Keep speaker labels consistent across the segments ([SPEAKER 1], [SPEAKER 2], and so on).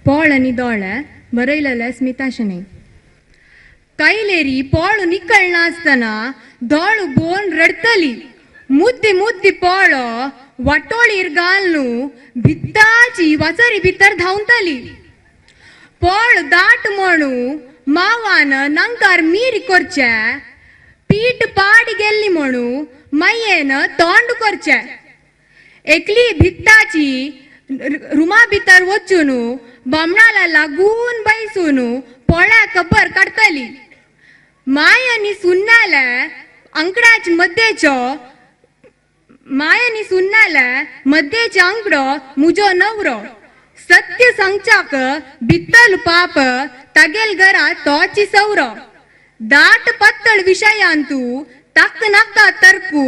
[SPEAKER 1] पोळ आनी दोळे, बरयलेलें स्मिता शणै. कायलेरी पोळ निकळनासतना दोळ बोन रडतली, मुद्दी मुद्दी पोळ वाटोळीर घालून भित्ताची वाचरी भितर धांवतली. पोळ दाट म्हणू मावान नांकार मीर करचे, पीठ पाड गेल्ली म्हणू मायेन तोंड करचे. एकली भित्ताची रुमा भितर वचून बामणाला लागून बैसून पोळ्या खबर काडटली. माय आनी सुन्नाले अंकड्याच मध्येचो, माय आनी सुन्नाले मध्येचो अंकडो मुजो नवरो. सत्य सांगचाक भित्तल पाप तागेल घरा तोची सवरो. दाट पत्तळ विशयांतू तक नाका तर्कू,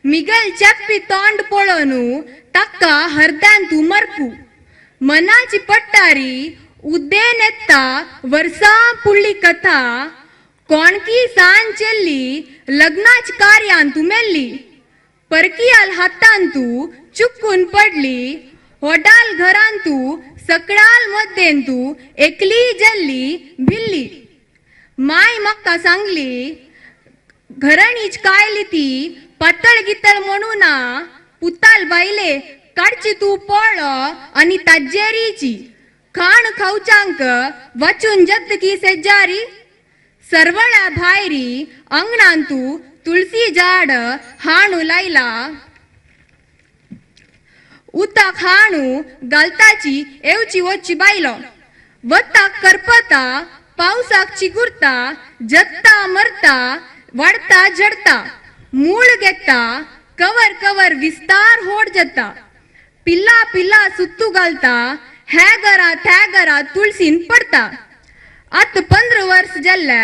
[SPEAKER 1] मिगल चेप्पी तोंड पळोवनु ताका हरद्यांतू मरकू. मनाची पट्टारी उद्देन येता वर्सां पुडली कथा, कोणकी सान चेल्ली लग्नाच कार्यांतू मेल्ली. परकियाल हातांतू चुकून पडली, होडाल घरांतू सकडाल मद्देंतू एकली जल्ली भिल्ली. माय म्हाका सांगली घरणीच कायली ती पातळ गितळ म्हणू ना, पुताल बायले काडची तूं पोळो आनी ताज्जेरीची खाण खावच्यांक वचून जद्दकी सेजारी. सरवळ्या भायरी अंगणांतू तुळसी झाड हाणू लायला, उदक हाणू घालताची येवची वच्ची बायलो. वताक करपता पावसाक चिगुरता, जत्ता मरता वाडता झडता, मूळ घेता कवर कवर विस्तार होड जाता. पिल्ला पिल्ला सुत्तू घालता, ह्या घरा त्या घरा तुळसीन पडता. आत 15 वर्स जाल्ले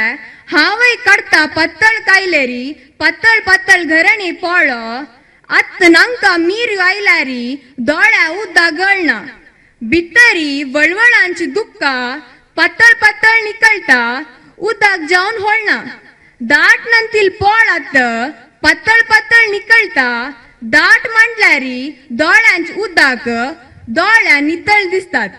[SPEAKER 1] हांवय काडटा पातळ कायलेरी पातळ पातळ घरांनी पोळो. आत नांका मीर आयल्यारी दोळ्या उदक गळना, भितरी वळवळांची दुख्खा पातळ पातळ निकळटा, उदक जावन होळना. दाट नंतील पोळ आत पातळ पातळ निकळटा, दाट मांडल्यारी दोळ्यांच उदक दोळ्या नितळ दिसतात.